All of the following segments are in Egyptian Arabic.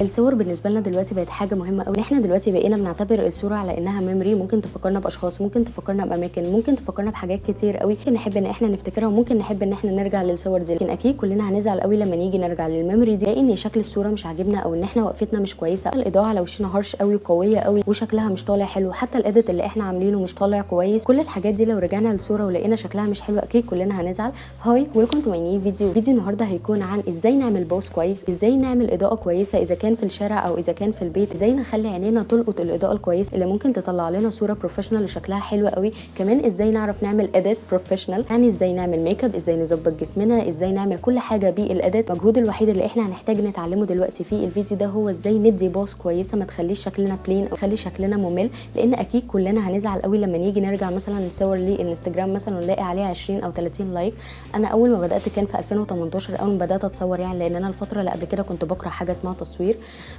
الصور بالنسبة لنا دلوقتي بقت حاجة مهمة أوي. إحنا دلوقتي بقينا بنعتبر الصورة على إنها memory، ممكن تفكّرنا بأشخاص، ممكن تفكّرنا بأماكن، ممكن تفكّرنا بحاجات كتير أوي، ممكن نحب إن إحنا نفتكرها وممكن نحب إن إحنا نرجع للصور دي، لكن أكيد كلنا هنزعل أوي لمّا نيجي نرجع لل memory دي، نلاقي إن شكل الصورة مش عاجبنا أو إن إحنا وقفتنا مش كويسة، الإضاءة على وشنا harsh أوي وقوية أوي وشكلها مش طالع حلو، حتى ال edit اللي إحنا عاملينه مش طالع كويس. كل الحاجات دي لو رجعنا للصورة ولقينا شكلها مش حلو أكيد كلنا هنزعل. Hi، welcome to my new video. فيديو النهارده هيكون عن إزاي نعمل pose كويس، إزاي نعمل إضاءة كويسة إذا كان في الشارع أو إذا كان في البيت، إزاي نخلي عينينا تلقط الإضاءة الكويسة اللي ممكن تطلع لنا صورة professional وشكلها حلو قوي. كمان إزاي نعرف نعمل edit professional، يعني إزاي نعمل ميك اب، إزاي نظبط جسمنا، إزاي نعمل كل حاجة بال edit. المجهود الوحيد اللي إحنا هنحتاج نتعلمه دلوقتي في الفيديو ده هو إزاي ندي pose كويسة ما تخليش شكلنا plain أو تخلي شكلنا ممل، لأن أكيد كلنا هنزعل قوي لما نيجي نرجع مثلا لصور للانستجرام مثلا ونلاقي عليها 20 أو 30 like. أنا أول ما بدأت كان في 2018، أول ما بدأت أتصور يعني، لأن أنا الفترة اللي قبل كده كنت بكره حاجة اسمها تصوير.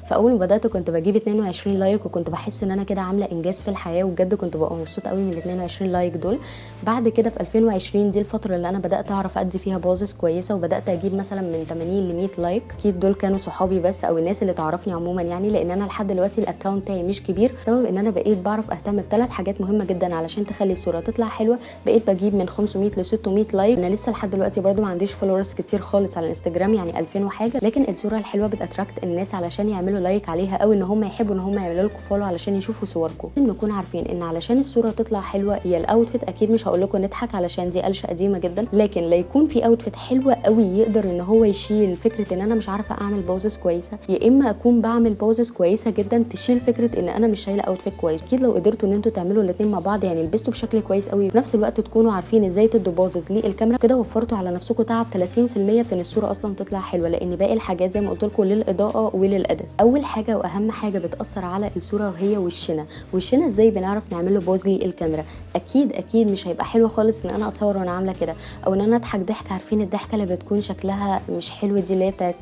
فاول ما بدات كنت بجيب 22 like وكنت بحس ان انا كده عامله انجاز في الحياه، وبجد كنت ببقى مبسوطة قوي من ال 22 like دول. بعد كده في 2020 دي الفترة اللي انا بدات اعرف ادي فيها poses كويسه، وبدات اجيب مثلا من 80 ل 100 like. اكيد دول كانوا صحابي بس او الناس اللي تعرفني عموما يعني، لان انا لحد دلوقتي ال account بتاعي مش كبير، بسبب ان انا بقيت بعرف اهتم بثلاث حاجات مهمة جدا علشان تخلي الصورة تطلع حلوه. بقيت بجيب من 500 ل 600 like. انا لسه لحد دلوقتي برده ما عنديش followers كتير خالص على الانستجرام، يعني 2000 وحاجه، لكن الصورة الحلوة بت attract الناس علشان يعملوا like عليها او ان هم يحبوا ان هم يعملوا لكم follow علشان يشوفوا صوركم. لازم نكون عارفين ان علشان الصورة تطلع حلوة هي ال outfit، اكيد مش هقول لكم نضحك علشان دي قلشه قديمة جدا، لكن لا يكون في outfit حلوة قوي يقدر ان هو يشيل فكرة ان انا مش عارفه اعمل poses كويسه، يا اما اكون بعمل poses كويسة جدا تشيل فكرة ان انا مش شايله outfit كويس. اكيد لو قدرتوا ان انتوا تعملوا الاثنين مع بعض، يعني لبستوا بشكل كويس قوي وفي نفس الوقت تكونوا عارفين ازاي تدوا poses للكاميرا، كده وفرتوا على نفسكم تعب 30% في ان الصورة اصلا تطلع حلوه، لان باقي الحاجات زي ما قلت لكم للاضاءة ولل edit. اول حاجة واهم حاجة بتاثر على الصورة وهي وشنا. وشنا ازاي بنعرف نعمل له pose للكاميرا؟ اكيد اكيد مش هيبقى حلو خالص ان انا اتصور وانا عامله كده، او ان انا اضحك ضحك، عارفين الضحكة اللي بتكون شكلها مش حلو دي اللي هي بتاعت،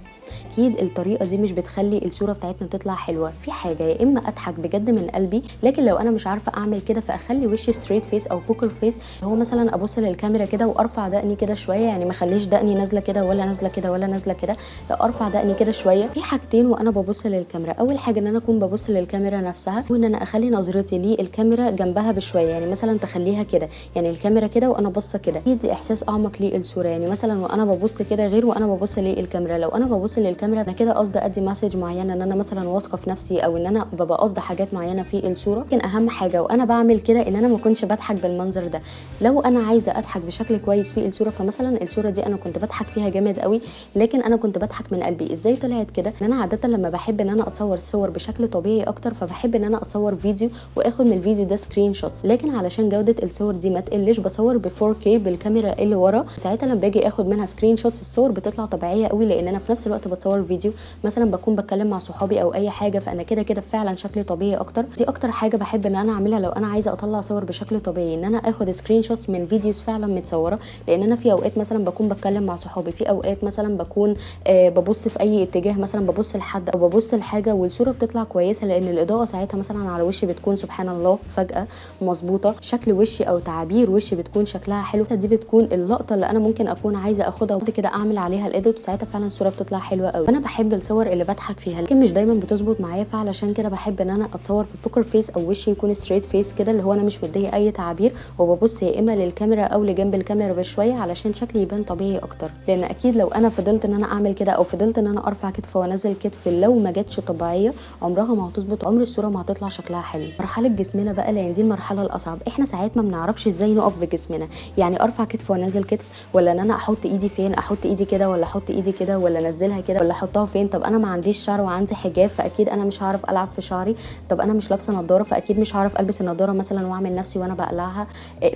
اكيد الطريقة دي مش بتخلي الصورة بتاعتنا تطلع حلوة. في حاجة يا اما اضحك بجد من قلبي، لكن لو انا مش عارفه اعمل كده فاخلي وشي straight face او poker face، هو مثلا ابص للكاميرا كده وارفع دقني كده شويه، يعني ما اخليش دقني نازله كده ولا نازله كده ولا نازله كده، لا ارفع دقني كده شويه. في حاجتين وانا ببص للكاميرا: اول حاجة ان انا اكون ببص للكاميرا نفسها، وان انا اخلي نظرتي للكاميرا جنبها بشويه، يعني مثلا تخليها كده، يعني الكاميرا كده وانا باصة كده، يدي احساس اعمق للصوره. يعني مثلا وانا ببص كده غير وانا ببص للكاميرا. لو انا ببص للكاميرا انا كده قصدي ادي message معينة ان انا مثلا واثقة في نفسي، او ان انا ببقى قصدي حاجات معينة في الصوره. لكن اهم حاجة وانا بعمل كده ان انا ما اكونش بضحك بالمنظر ده. لو انا عايزه اضحك بشكل كويس في الصوره، فمثلا الصورة دي انا كنت بضحك فيها جامد قوي، لكن انا كنت بضحك من قلبي. ازاي طلعت كده؟ ان انا عادة لما بحب ان انا اتصور صور بشكل طبيعي اكتر، فبحب ان انا اصور فيديو واخد من الفيديو ده screenshots، لكن علشان جوده الصور دي ما تقلش بصور ب 4K بالكاميرا اللي ورا. ساعتها لما باجي اخد منها screenshots الصور بتطلع طبيعية قوي، لان انا في نفس الوقت بتصور فيديو، مثلا بكون بتكلم مع صحابي او اي حاجه، فانا كده كده فعلا شكلي طبيعي اكتر. دي اكتر حاجة بحب ان انا اعملها لو انا عايزه اطلع صور بشكل طبيعي، ان انا اخد screenshots من videos فعلا متصوره، لان انا في اوقات مثلا بكون بتكلم مع صحابي، في اوقات مثلا بكون ببص في اي اتجاه، مثلا ببص لحد او ببص لحاجه، والصورة بتطلع كويسة لان الاضاءة ساعتها مثلا على وشي بتكون سبحان الله فجاة مظبوطه، شكل وشي او تعابير وشي بتكون شكلها حلو. دي بتكون اللقطة اللي انا ممكن اكون عايزه اخدها وبعد كده اعمل عليها ال edit، وساعتها فعلا الصورة بتطلع حلوة قوي. انا بحب الصور اللي بضحك فيها، لكن مش دايما بتظبط معايا، فعلشان كده بحب ان انا اتصور ب poker face او وشي يكون straight face كده، اللي هو انا مش مديه اي تعابير، وببص يا اما للكاميرا او لجنب الكاميرا بشوية علشان شكلي يبان طبيعي اكتر. لان اكيد لو انا فضلت ان انا اعمل كده او فضلت ان انا ارفع كتف وانزل كتف، لو ما جاتش طبيعية عمرها ما هتظبط، عمر الصورة ما هتطلع شكلها حلو. مرحلة جسمنا بقى، لان دي المرحلة الاصعب. احنا ساعات ما بنعرفش ازاي نقف بجسمنا، يعني ارفع كتف وانزل كتف، ولا ان انا احط ايدي فين، احط ايدي كده ولا احط ايدي كده، ولا انزلها كده، ولا احطها فين. طب انا ما عنديش شعر وعندي حجاب، فاكيد انا مش هعرف العب في شعري. طب انا مش لابسه نضاره، فاكيد مش هعرف البس النضارة مثلا واعمل نفسي وانا بقلعها.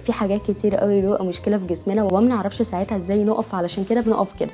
في حاجات كتير قوي بيبقى مشكلة في جسمنا وما بنعرفش ساعتها ازاي نقف، علشان كده بنقف كده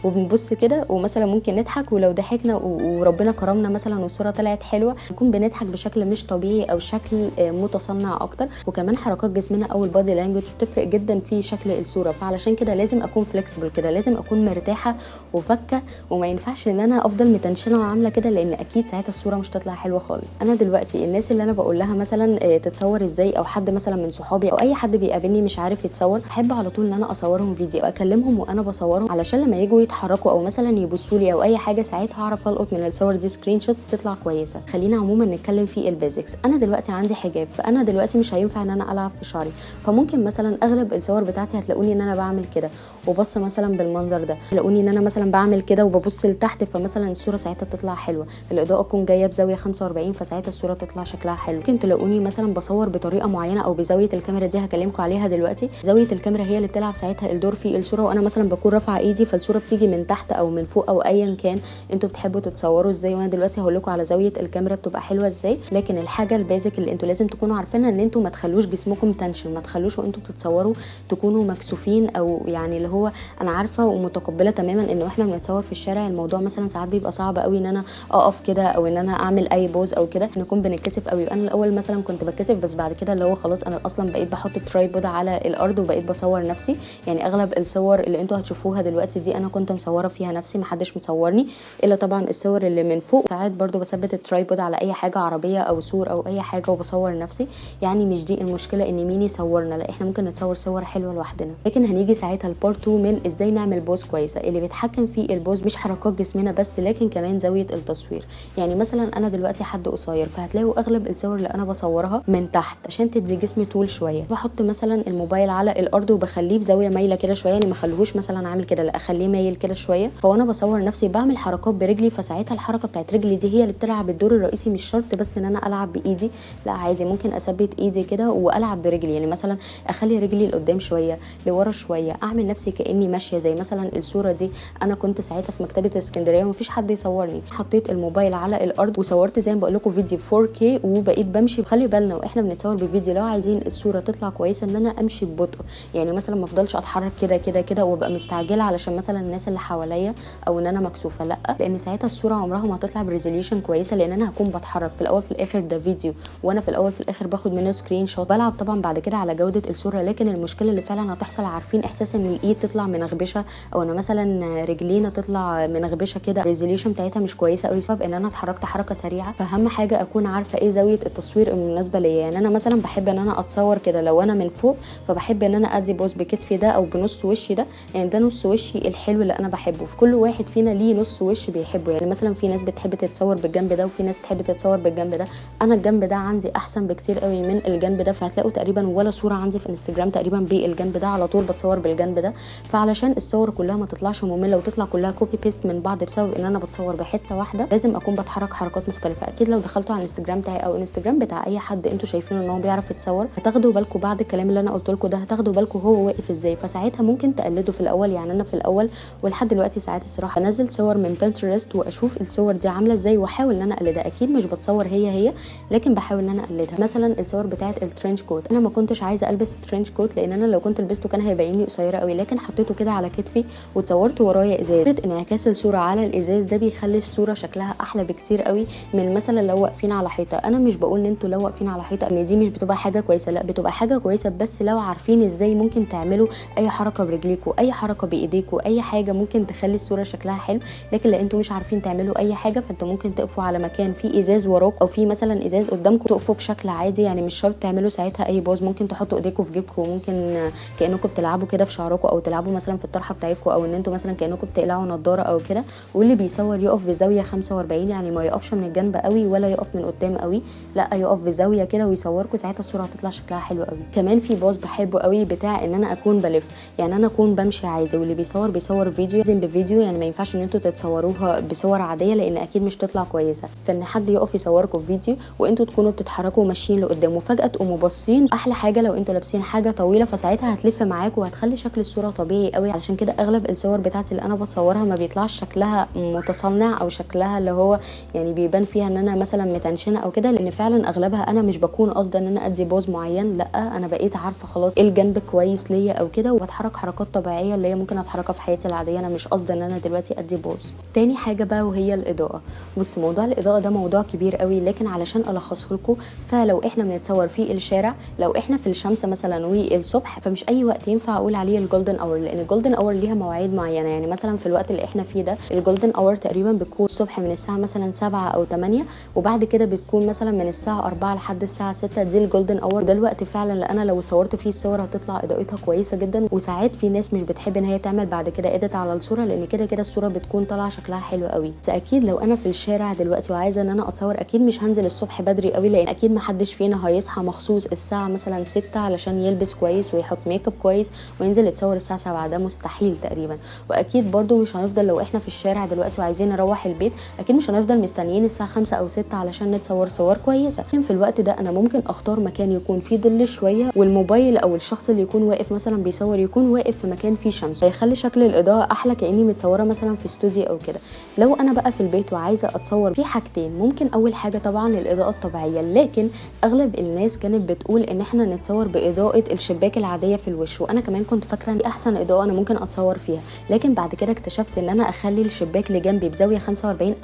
وبنبص كده، ومثلا ممكن نضحك، ولو ضحكنا وربنا كرمنا مثلا والصورة طلعت حلوة، نكون بنضحك بشكل مش طبيعي او شكل متصنع اكتر. وكمان حركات جسمنا او ال body language بتفرق جدا في شكل الصوره، فعلشان كده لازم اكون flexible كده، لازم اكون مرتاحة وفكه، وما ينفعش ان انا افضل متنشنه وعامله كده، لان اكيد ساعتها الصورة مش هتطلع حلوة خالص. انا دلوقتي الناس اللي انا بقول لها مثلا تتصور ازاي، او حد مثلا من صحابي او اي حد بيقابلني مش عارف يتصور، احب على طول ان انا اصورهم فيديو واكلمهم وانا بصورهم، علشان لما يجوا يضحكوا يتحركوا او مثلا يبصوا لي او اي حاجه، ساعتها هعرف القط من الصور دي screenshots تطلع كويسه. خلينا عموما نتكلم في ال basics. انا دلوقتي عندي حجاب، فانا دلوقتي مش هينفع ان انا العب في شعري، فممكن مثلا اغلب الصور بتاعتي هتلاقوني ان انا بعمل كده وبص مثلا بالمنظر ده، تلاقوني ان انا مثلا بعمل كده وببص لتحت، فمثلا الصورة ساعتها تطلع حلوه، الاضاءة تكون جاية بزاوية 45 فساعتها الصورة تطلع شكلها حلو. ممكن تلاقوني مثلا بصور بطريقة معينة او بزاوية الكاميرا، دي هكلمكم عليها دلوقتي. زاوية الكاميرا هي اللي بتلعب ساعتها الدور في الصوره، وانا مثلا بكون رافعه ايدي فالصورة بتيجي من تحت او من فوق او ايا كان انتوا بتحبوا تتصوروا ازاي، وانا دلوقتي هقول لكم على زاوية الكاميرا بتبقى حلوة ازاي. لكن الحاجة ال basic اللي انتوا لازم تكونوا عارفينها ان انتوا ما تخلوش جسمكم tension، ما تخلوش وانتوا بتتصوروا تكونوا مكسوفين، او يعني اللي هو انا عارفه ومتقبله تماما انه احنا بنتصور في الشارع الموضوع مثلا ساعات بيبقى صعب قوي ان انا اقف كده او ان انا اعمل اي pose او كده، نكون بنتكسف قوي. انا الاول مثلا كنت بتكسف، بس بعد كده اللي هو خلاص انا اصلا بقيت بحط tripod على الارض وبقيت بصور نفسي. يعني اغلب الصور اللي انتوا هتشوفوها دلوقتي دي انا كنت مصوره فيها نفسي، محدش مصورني الا طبعا الصور اللي من فوق. ساعات برضو بثبت ال tripod على اي حاجة، عربية او سور او اي حاجة، وبصور نفسي. يعني مش دي المشكلة ان مين يصورنا، لا احنا ممكن نتصور صور حلوة لوحدنا. لكن هنيجي ساعتها ال part 2 من ازاي نعمل pose كويسة. اللي بيتحكم في ال pose مش حركات جسمنا بس، لكن كمان زاوية التصوير. يعني مثلا انا دلوقتي حد قصير، فهتلاقوا اغلب الصور اللي انا بصورها من تحت عشان تدي جسمي طول شوية. بحط مثلا الموبايل على الارض وبخليه بزاوية مايلة كده شوية، يعني ما اخليهوش مثلا عامل كده، لا اخليه مايل كده شوية. فوانا بصور نفسي بعمل حركات برجلي، فساعتها الحركة بتاعت رجلي دي هي اللي بتلعب الدور الرئيسي. مش شرط بس ان انا العب بايدي، لا عادي ممكن اثبت ايدي كده والعب برجلي. يعني مثلا اخلي رجلي لقدام شوية، لورا شوية، اعمل نفسي كاني ماشية. زي مثلا الصورة دي انا كنت ساعتها في مكتبه اسكندرية ومفيش حد يصورني، حطيت الموبايل على الارض وصورت زي ما بقول لكم فيديو 4K وبقيت بمشي. خلي بالنا واحنا بنتصور بفيديو لو عايزين الصورة تطلع كويسة ان انا امشي ببطء، يعني مثلا ما افضلش اتحرك كده كده كده وابقى مستعجلة علشان مثلا الناس اللي حواليا او ان انا مكسوفه، لا، لان ساعتها الصورة عمرها ما هتطلع ب resolution كويسة، لان انا هكون بتحرك في الاول في الاخر ده فيديو، وانا في الاول في الاخر باخد منه screenshot، بلعب طبعا بعد كده على جوده الصورة. لكن المشكلة اللي فعلا هتحصل، عارفين احساس ان الايد تطلع منغبشه او انا مثلا رجلينا تطلع منغبشه كده، ال resolution بتاعتها مش كويسة قوي بسبب ان انا اتحركت حركة سريعة. فاهم حاجة اكون عارفه ايه زاوية التصوير المناسبة ليا. يعني انا مثلا بحب ان انا اتصور كده لو انا من فوق، فبحب ان انا ادي pose بكتفي ده او بنص وشي ده، يعني ده نص وشي الحلو اللي انا بحبه. في كل واحد فينا ليه نص وش بيحبه، يعني مثلا في ناس بتحب تتصور بالجنب ده وفي ناس بتحب تتصور بالجنب ده. انا الجنب ده عندي احسن بكتير قوي من الجنب ده، فهتلاقوا تقريبا ولا صوره عندي في انستجرام تقريبا بالجنب ده، على طول بتصور بالجنب ده. فعلشان الصور كلها ما تطلعش مملة وتطلع كلها copy paste من بعض بسبب ان انا بتصور بحته واحدة، لازم اكون بتحرك حركات مختلفة. اكيد لو دخلتوا على الانستجرام بتاعي او انستجرام بتاع اي حد انتوا شايفينه ان هو بيعرف يتصور، هتاخدوا بالكم بعد الكلام اللي انا قلت لكم ده، هتاخدوا بالكم هو واقف ازاي، فساعتها ممكن تقلدوا في الاول. يعني انا في الاول ولحد دلوقتي ساعات الصراحة بنزل صور من Pinterest واشوف الصور دي عامله ازاي واحاول ان انا اقلدها. اكيد مش بتصور هي هي، لكن بحاول ان انا اقلدها. مثلا الصور بتاعه ال trench coat، انا ما كنتش عايزه البس trench coat لان انا لو كنت لبسته كان هيبيني قصيرة قوي، لكن حطيته كده على كتفي وتصورت ورايا ازاز. فكرة انعكاس الصورة على الازاز ده بيخلي الصورة شكلها احلى بكتير قوي من مثلا لو واقفين على حيطة. انا مش بقول ان انتوا لو واقفين على حيطة ان دي مش بتبقى حاجة كويسة، لا بتبقى حاجة كويسة، بس لو عارفين ازاي ممكن تعملوا اي حركة برجليكوا، اي حركة بايديكوا، اي حاجة ممكن تخلي الصورة شكلها حلو. لكن لو انتوا مش عارفين تعملوا اي حاجة، فانتوا ممكن تقفوا على مكان فيه ازاز وراك او فيه مثلا ازاز قدامكم، تقفوا بشكل عادي، يعني مش شرط تعملوا ساعتها اي pose. ممكن تحطوا ايديكم في جيبكم، ممكن كانكم بتلعبوا كده في شعركم، او تلعبوا مثلا في الطرحة بتاعتكم، او ان انتوا مثلا كانكم بتقلعوا نضاره او كده. واللي بيصور يقف بزاوية 45، يعني ما يقفش من الجنب قوي ولا يقف من قدام قوي، لا يقف بزاوية كده ويصوركم، ساعتها الصورة هتطلع شكلها حلو قوي. كمان في pose بحبه قوي بتاع ان انا اكون بلف، يعني انا اكون بمشي عادي واللي بيصور بيصور فيديو، لازم بفيديو، يعني ما ينفعش ان انتوا تتصوروها بصور عادية لان اكيد مش تطلع كويسة. فان حد يقف يصوركم في فيديو وانتوا تكونوا بتتحركوا وماشيين لقدام وفجاة تقوموا باصين، احلى حاجة لو انتوا لابسين حاجة طويلة، فساعتها هتلف معاكم وهتخلي شكل الصورة طبيعي قوي. علشان كده اغلب الصور بتاعتي اللي انا بتصورها ما بيطلعش شكلها متصنع او شكلها اللي هو يعني بيبان فيها ان انا مثلا متنشنه او كده، لان فعلا اغلبها انا مش بكون قصده ان انا ادي pose معين، لا انا بقيت عارفه خلاص ايه الجنب كويس ليا او كده، وبتحرك حركات طبيعية اللي هي ممكن اتحركها في حياتي العادية، انا مش قصده ان انا دلوقتي ادي pose. تاني حاجة بقى وهي الاضاءة. بص موضوع الاضاءة ده موضوع كبير قوي، لكن علشان الخصه لكم، فلو احنا بنتصور في الشارع، لو احنا في الشمس مثلا والصبح، فمش اي وقت ينفع اقول عليه ال golden hour، لان ال golden hour ليها مواعيد معينة. يعني مثلا في الوقت اللي احنا فيه ده ال golden hour تقريبا بتكون الصبح من الساعة مثلا 7 او 8، وبعد كده بتكون مثلا من الساعة 4 لحد الساعة 6، دي ال golden hour. ده الوقت فعلا اللي انا لو اتصورت فيه الصور هتطلع اضاءتها كويسة جدا. وساعات في ناس مش بتحب ان هي تعمل بعد كده edit على على الصوره، لان كده كده الصورة بتكون طالعه شكلها حلو قوي. بس اكيد لو انا في الشارع دلوقتي وعايزه ان انا اتصور، اكيد مش هنزل الصبح بدري قوي، لان اكيد ما حدش فينا هيصحى مخصوص الساعة مثلا 6 علشان يلبس كويس ويحط ميك اب كويس وينزل يتصور الساعة 7، ده مستحيل تقريبا. واكيد برضو مش هنفضل لو احنا في الشارع دلوقتي وعايزين نروح البيت، اكيد مش هنفضل مستنيين الساعة 5 او 6 علشان نتصور صور كويسه. لكن في الوقت ده انا ممكن اختار مكان يكون فيه ظل شويه، والموبايل او الشخص اللي يكون واقف مثلا بيصور يكون واقف في مكان فيه شمس، هيخلي شكل الاضاءة احلى كاني متصورة مثلا في استوديو او كده. لو انا بقى في البيت وعايزه اتصور، في حاجتين ممكن. اول حاجة طبعا الاضاءة الطبيعيه، لكن اغلب الناس كانت بتقول ان احنا نتصور باضاءه الشباك العادية في الوش، وانا كمان كنت فاكره ان دي احسن اضاءه انا ممكن اتصور فيها. لكن بعد كده اكتشفت ان انا اخلي الشباك لجنبي بزاوية 45،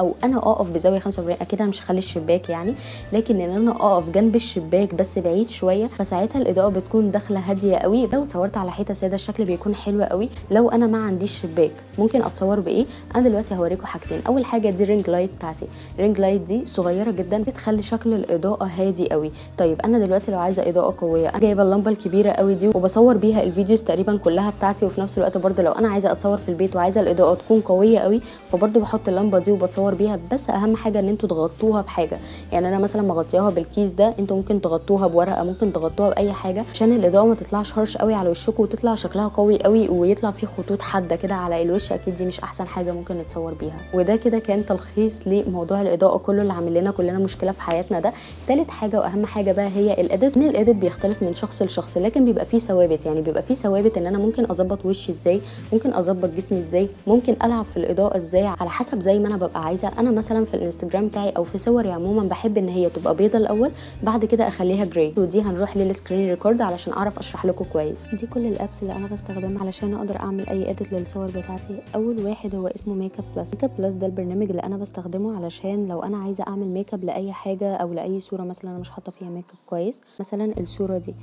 او انا اقف بزاوية 45، اكيد انا مش هخلي الشباك يعني، لكن ان انا اقف جنب الشباك بس بعيد شويه، فساعتها الاضاءة بتكون داخله هادية قوي. لو اتصورت على حيطة ساده الشكل بيكون حلو قوي. لو انا ما عنديش شباك ممكن اتصور بايه؟ انا دلوقتي هوريكم حاجتين. اول حاجة دي ring light بتاعتي، ring light دي صغيرة جدا، بتخلي شكل الاضاءة هادي قوي. طيب انا دلوقتي لو عايزه اضاءه قويه، انا جايبه اللمبة الكبيرة قوي دي وبصور بيها ال videos تقريبا كلها بتاعتي، وفي نفس الوقت برده لو انا عايزه اتصور في البيت وعايزه الاضاءة تكون قوية قوي، فبرده بحط اللمبة دي وبتصور بيها. بس اهم حاجة ان انتوا تغطوها بحاجه، يعني انا مثلا مغطياها بالكيس ده، انتوا ممكن تغطوها بورقه، ممكن تغطوها باي حاجة عشان الاضاءة ما تطلعش harsh قوي على وشكم وتطلع شكلها قوي قوي ويطلع فيه خطوط حادة كده على الوش. اكيد دي مش احسن حاجة ممكن نتصور بيها. وده كده كان تلخيص لموضوع الاضاءة كله اللي عامل لنا كلنا مشكلة في حياتنا ده. تالت حاجة واهم حاجة بقى هي ال edit. ان ال edit بيختلف من شخص لشخص، لكن بيبقى فيه ثوابت، يعني بيبقى فيه ثوابت ان انا ممكن اظبط وشي ازاي، ممكن اظبط جسمي ازاي، ممكن العب في الاضاءة ازاي، على حسب زي ما انا ببقى عايزه. انا مثلا في الانستجرام بتاعي او في صوري عموما بحب ان هي تبقى بيضة الاول، بعد كده اخليها gray. ودي هنروح لل screen record علشان اعرف اشرح لكم كويس. دي كل ال apps اللي انا بستخدمها علشان اقدر اعمل اي edit للصور بتاعتي. اول واحد هو اسمه Makeup Plus. Makeup Plus ده البرنامج اللي انا بستخدمه علشان لو انا عايزه اعمل ميك اب لاي حاجة او لاي صوره مثلا انا مش حاطه فيها ميك اب كويس. مثلا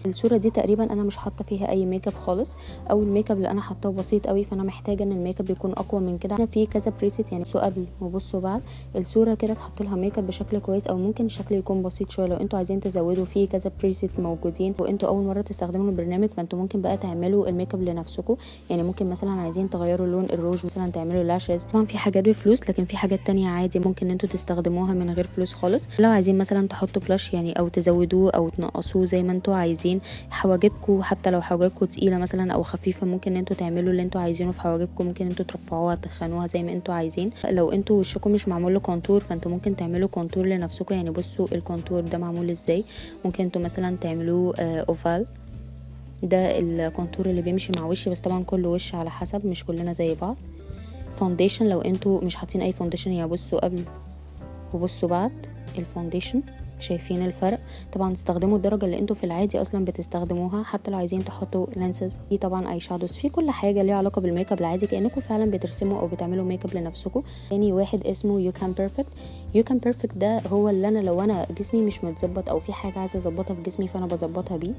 الصوره دي تقريبا انا مش حاطه فيها اي ميك اب خالص، او الميك اب اللي انا حاطاه بسيط قوي، فانا محتاجه ان الميك اب يكون اقوى من كده. انا في كذا preset، يعني بصوا قبل وبصوا بعد، الصورة كده تحط لها ميك اب بشكل كويس، او ممكن الشكل يكون بسيط شوية لو انتوا عايزين تزودوا. فيه كذا preset موجودين، وانتوا اول مرة تستخدموا البرنامج فانتوا ممكن بقى تعملوا الميك اب لنفسكم. يعني ممكن مثلا عايزين تغيروا لون الروج، مثلا تعملوا lashes. طبعا في حاجات بفلوس، لكن في حاجات تانية عادي ممكن ان انتوا تستخدموها من غير فلوس خالص. لو عايزين مثلا تحطوا blush يعني او تزودوه او تنقصوه زي ما انتوا عايزين. حواجبكم حتى لو حواجبكم تقيلة مثلا او خفيفه، ممكن ان انتوا تعملوا اللي انتوا عايزينه في حواجبكم، ممكن انتوا ترفعوها تخنوها زي ما انتوا عايزين. لو انتوا وشكم مش معمول له contour، فانتوا ممكن تعملوا contour لنفسكم. يعني بصوا ال contour ده معمول ازاي، ممكن انتوا مثلا تعملوه oval. ده ال contour اللي بيمشي مع وشي، بس طبعا كل وش على حسب، مش كلنا زي بعض. foundation لو انتوا مش حاطين اي foundation، يا بصوا قبل وبصوا بعد ال foundation، شايفين الفرق؟ طبعا تستخدموا الدرجة اللي انتوا في العادي اصلا بتستخدموها. حتى لو عايزين تحطوا lenses، في طبعا eye shadows، في كل حاجة ليها علاقة بالميك اب العادي، كانكم فعلا بترسموا او بتعملوا ميك اب لنفسكم. تاني واحد اسمه YouCam Perfect. YouCam Perfect ده هو اللي انا لو انا جسمي مش متظبط او في حاجة عايزه اظبطها في جسمي فانا بظبطها بيه.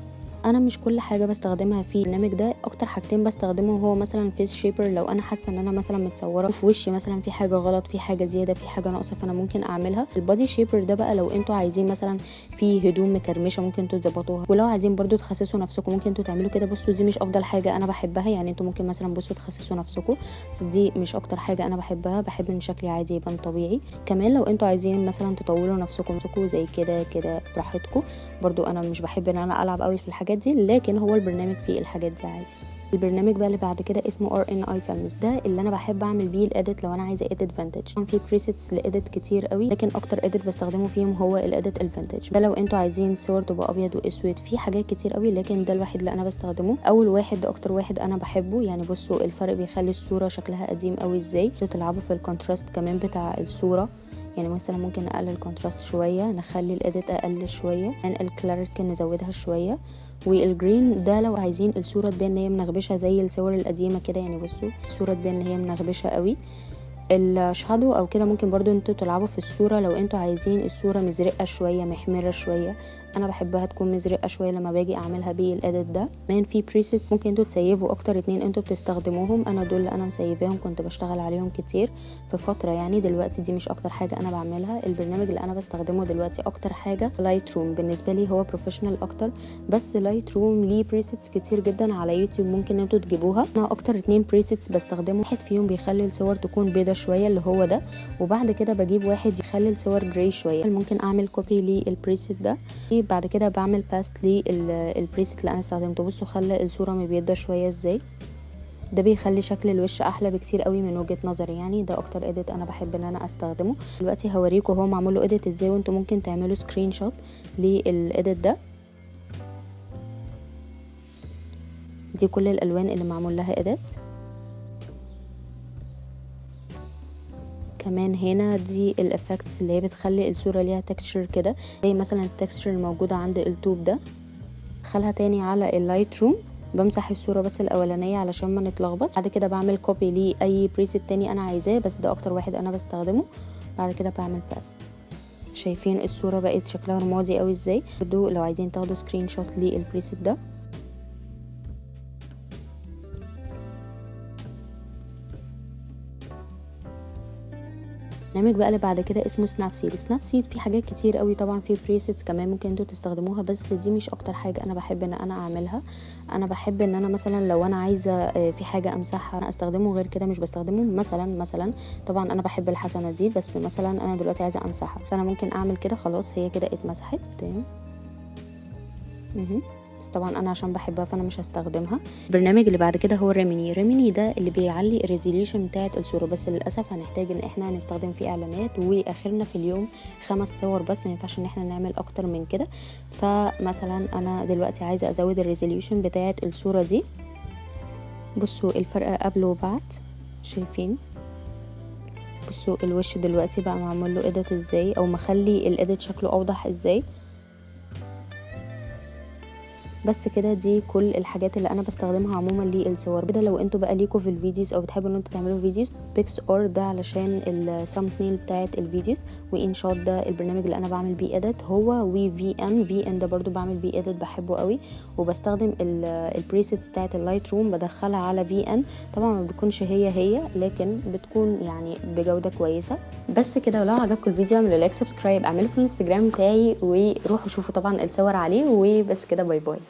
انا مش كل حاجة بستخدمها في البرنامج ده، اكتر حاجتين بستخدمهم هو مثلا face shaper، لو انا حاسه ان انا مثلا متصورة في وشي مثلا في حاجة غلط، في حاجة زياده، في حاجة ناقصه، فانا ممكن اعملها. ال body shaper ده بقى لو انتوا عايزين مثلا في هدوم مكرمشه ممكن انتوا تظبطوها، ولو عايزين برضو تخسسوا نفسكم ممكن انتوا تعملوا كده. بصوا دي مش افضل حاجة انا بحبها، يعني انتوا ممكن مثلا بصوا تخسسوا نفسكم، بس دي مش اكتر حاجة انا بحبها. بحب ان شكلي عادي يبان طبيعي. كمان لو انتوا عايزين مثلا تطولوا نفسكم زي كده كده براحتكم، برضو انا مش بحب ان انا العب قوي في الحاجات دي، لكن هو البرنامج فيه الحاجات دي عادي. البرنامج بقى اللي بعد كده اسمه RNI Films، ده اللي انا بحب اعمل بيه ال edit لو انا عايزه edit vintage. طبعا في presets ل edit كتير قوي، لكن اكتر edit بستخدمه فيهم هو ال edit ال vintage ده. لو انتوا عايزين صور تبقى ابيض واسود، في حاجات كتير قوي، لكن ده الوحيد اللي انا بستخدمه. اول واحد ده اكتر واحد انا بحبه. يعني بصوا الفرق، بيخلي الصورة شكلها قديم قوي ازاي. تلعبوا في ال contrast كمان بتاع الصوره، يعني مثلا ممكن نقلل ال contrast شوية، نخلي ال edit اقل شوية، ال clarity نزودها شوية. وال grain ده لو عايزين الصورة تبان ان هي منغبشه زي الصور القديمة كده، يعني بصوا الصورة تبان ان هي منغبشه قوي. ال shadow او كده ممكن برضو انتوا تلعبوا في الصورة لو انتوا عايزين الصورة مزرقة شوية، محمرة شوية. انا بحبها تكون مزرقة شوية لما باجي اعملها بال edit ده. كمان في presets ممكن انتوا تسيفوا اكتر اتنين انتوا بتستخدموهم. انا دول اللي انا مسيفاهم، كنت بشتغل عليهم كتير في فترة يعني. دلوقتي دي مش اكتر حاجة انا بعملها. البرنامج اللي انا بستخدمه دلوقتي اكتر حاجة Lightroom، بالنسبة لي هو professional اكتر، بس Lightroom ليه presets كتير جدا على يوتيوب ممكن انتوا تجيبوها. انا اكتر اتنين presets بستخدمه، واحد فيهم بيخلي الصور تكون بيضة شوية اللي هو ده، وبعد كده بجيب واحد يخلي الصور gray شوية. ممكن اعمل copy لل preset ده، بعد كده بعمل paste لل preset اللي انا استخدمته. بصوا خلى الصورة مبيضه شوية ازاي، ده بيخلي شكل الوش احلى بكتير قوي من وجهة نظري يعني. ده اكتر edit انا بحب ان انا استخدمه. دلوقتي هوريكم هو معمول له edit ازاي، وانتم ممكن تعملوا screenshot لل edit ده. دي كل الالوان اللي معمول لها edit. كمان هنا دي ال effects اللي هي بتخلي الصورة ليها texture كده، زي مثلا ال texture الموجودة عند الطوب ده. دخلها تاني على ال Lightroom، بمسح الصورة بس الأولانية علشان ما نتلخبط. بعد كده بعمل copy لأي preset تاني أنا عايزاه، بس ده أكتر واحد أنا بستخدمه. بعد كده بعمل paste. شايفين الصورة بقت شكلها رمادي قوي ازاي. برضو لو عايزين تاخدوا screenshot لل preset ده. البرنامج بقى اللي بعد كده اسمه Snapseed. Snapseed فيه حاجات كتير قوي، طبعا فيه presets كمان ممكن انتوا تستخدموها، بس دي مش اكتر حاجة انا بحب ان انا اعملها. انا بحب ان انا مثلا لو انا عايزه في حاجة امسحها انا استخدمه، غير كده مش بستخدمه. مثلا طبعا انا بحب الحسنة دي، بس مثلا انا دلوقتي عايزه امسحها، فانا ممكن اعمل كده، خلاص هي كده اتمسحت تمام. بس طبعا انا عشان بحبها فانا مش هستخدمها. البرنامج اللي بعد كده هو Remini. Remini ده اللي بيعلي ال resolution بتاعه الصورة، بس للاسف هنحتاج ان احنا نستخدم فيه اعلانات، واخرنا في اليوم 5 صور بس، ما ينفعش ان احنا نعمل اكتر من كده. فمثلا انا دلوقتي عايزه ازود ال resolution بتاعه الصورة دي. بصوا الفرق قبل وبعد، شايفين؟ بصوا الوش دلوقتي بقى معمول له edit ازاي، او مخلي ال edit شكله اوضح ازاي. بس كده دي كل الحاجات اللي انا بستخدمها عموما للصور. كده لو انتوا بقى ليكوا في ال videos او بتحبوا ان انتوا تعملوا videos، PicsArt ده علشان ال thumbnail بتاعت ال videos، و InShot ده البرنامج اللي انا بعمل بيه edit هو، و VN VN ده برضو بعمل بيه edit بحبه قوي، وبستخدم ال presets بتاعت ال Lightroom بدخلها على VN. طبعا ما بتكونش هي هي، لكن بتكون يعني بجوده كويسة. بس كده، ولو عجبكم الفيديو اعملوا like، subscribe، اعملوا في الانستجرام بتاعي، وروحوا شوفوا طبعا الصور عليه. وبس كده، bye bye.